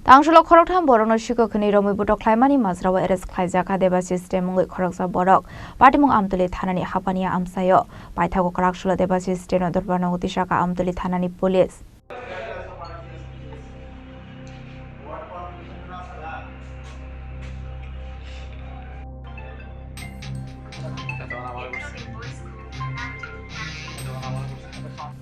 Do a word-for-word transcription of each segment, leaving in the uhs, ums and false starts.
Tangsulo khoroktham borokno sikok hwnwi romwi butok khlaimani majrao arrest khlaijak kha Debashish Debbarma mungwi khoroksa borok. Patimung Amtwlwi thanani hapania amchaio paithago kwrak sulo Debashish Debbarmano dorbarno utisaka Amtwlwi thanani police.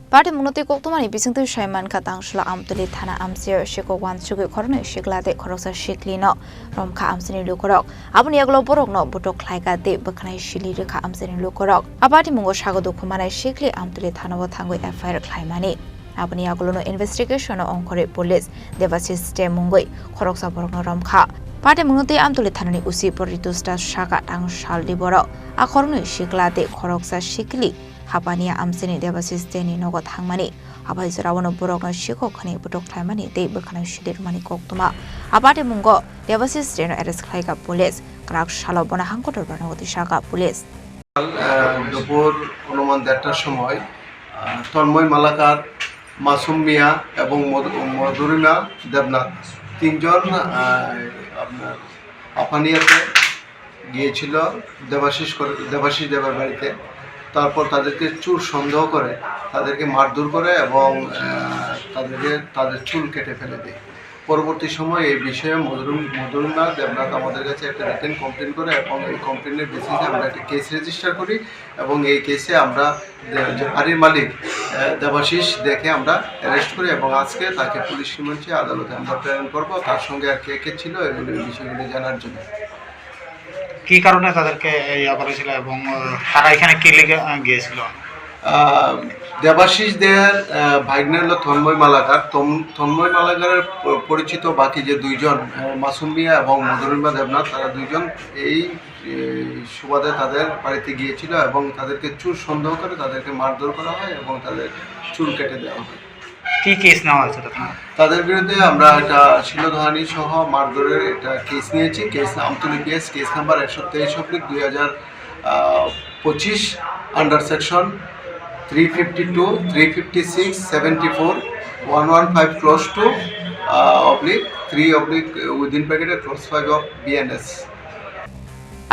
Patimungno twi koktumani bisingtwi sai mankha Tangsulo Amtwlwi thana amchaio sikok uansugwi khoroknwi sikla tei khoroksa siklino romkha amchaini lukurok. Aboni yagulo borokno butok khlaikha tei bwkhanai sili rwkha amchaini lukurok. A patimungo sago dukhu manai sikli Amtwlwi thanao thangwi F I R khlaimani. Aboni yagulono investigation-o ongkhorwi police Debashish Debbarma mungwi khoroksa borokno romkha. Patimungno twi Amtwlwi thanani O C Poritos Das saka tang salni borok a khoroknwi sikla tei khoroksa sikli hapania amchaini Debashish Debbarmani nogo thangmani. Abai joraono borokno sikok hwnwi butok khlaimani tei bwkhanai sili rwmani koktwma. A patimungo Debashish Debbarmano arrest khlaikha police. Kwrak salo bono hangko dorbarno utisaka police. আহ, দুপুর অনুমান দেড়টার সময়, আহ, তন্ময় মালাকার, মাসুম মিয়া এবং মধু-, মধুরিমা দেবনাথ তিনজন, আহ, আপনার আপানিয়াতে গিয়েছিল দেবাশিস করে, দেবাশিস দেবের বাড়িতে। তারপর তাদেরকে চুর সন্দেহ করে তাদেরকে মারধর করে এবং, আহ, তাদেরকে, তাদের চুল কেটে ফেলে দেয়। পরবর্তী সময়ে এই বিষয়ে মধুর-, মধুরনা দেবনাথ আমাদের কাছে একটা রিটেন কমপ্লেন করে এবং এই কমপ্লেনের বেসিসে আমরা একটা কেস রেজিস্টার করি এবং এই কেসে আমরা দে-, যে বাড়ির মালিক, আহ, দেবাশিস দেখে আমরা অ্যারেস্ট করি এবং আজকে তাকে পুলিশ রিমান্ডে আদালতে আমরা প্রেরণ করব। তার সঙ্গে আর কে কে ছিল এবং এই বিষয়গুলি জানার জন্য। কি কারণে তাদেরকে ইয়া করেছিল এবং, আহ, তারা এখানে কি লিগে, আহ, গিয়েছিল? আহ, দেবাশিস দেয়ার, আহ, ভাগ্নে হলো তন্ময় মালাকার। তম-, তন্ময় মালাকারের প-, পরিচিত বাকি যে দুইজন, আহ, মাসুম মিয়া এবং মধুরিমা দেবনাথ, তারা দুইজন এই, এই সুবাদে তাদের বাড়িতে গিয়েছিল এবং তাদেরকে চুর সন্দেহ করে তাদেরকে মারধর করা হয় এবং তাদের চুল কেটে দেওয়া হয়। কি কেস নেওয়া হয়েছে তখন? তাদের বিরুদ্ধে আমরা একটা শ্লীলধ্বনি সহ মারধরের একটা কেস নিয়েছি। Case Amtali PS, case number একশো তেইশ অব্লিক দুই হাজার পঁচিশ, under section three fifty two, three fifty six, seventy four, one one five clause two, oblique three oblique within ব্র্যাকেটে close five of BNS.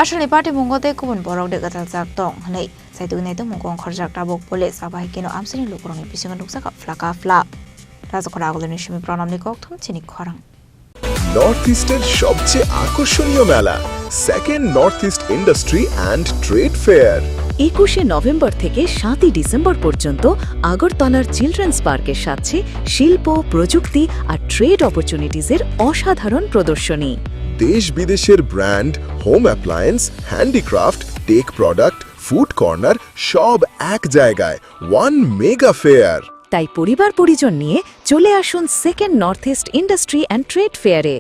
Aswkni patimungo tei kubun borok de gwdalchak tong hwnwi saitugwi naitukmung ongkhorjak tabuk police. Abo hai kheno amchaini lukurokni bisingo nukjakha phlaka phla. Rajakhor Agulini simi Pranamni kokthum chini khorang. North ইস্টের সবচেয়ে আকর্ষণীয় মেলা, second North East industry and trade fair. একুশে নভেম্বর থেকে সাতই ডিসেম্বর পর্যন্ত আগরতলার চিলড্রেন্স পার্কের সাথে শিল্প, প্রযুক্তি আর ট্রেড অপরচুনিটিজের অসাধারণ প্রদর্শনী। দেশ বিদেশের brand, home appliance, handicraft, tech product, food corner, সব এক জায়গায়। One mega fair. তাই পরিবার পরিজন নিয়ে চলে আসুন second North East industry and trade ফেয়ারে।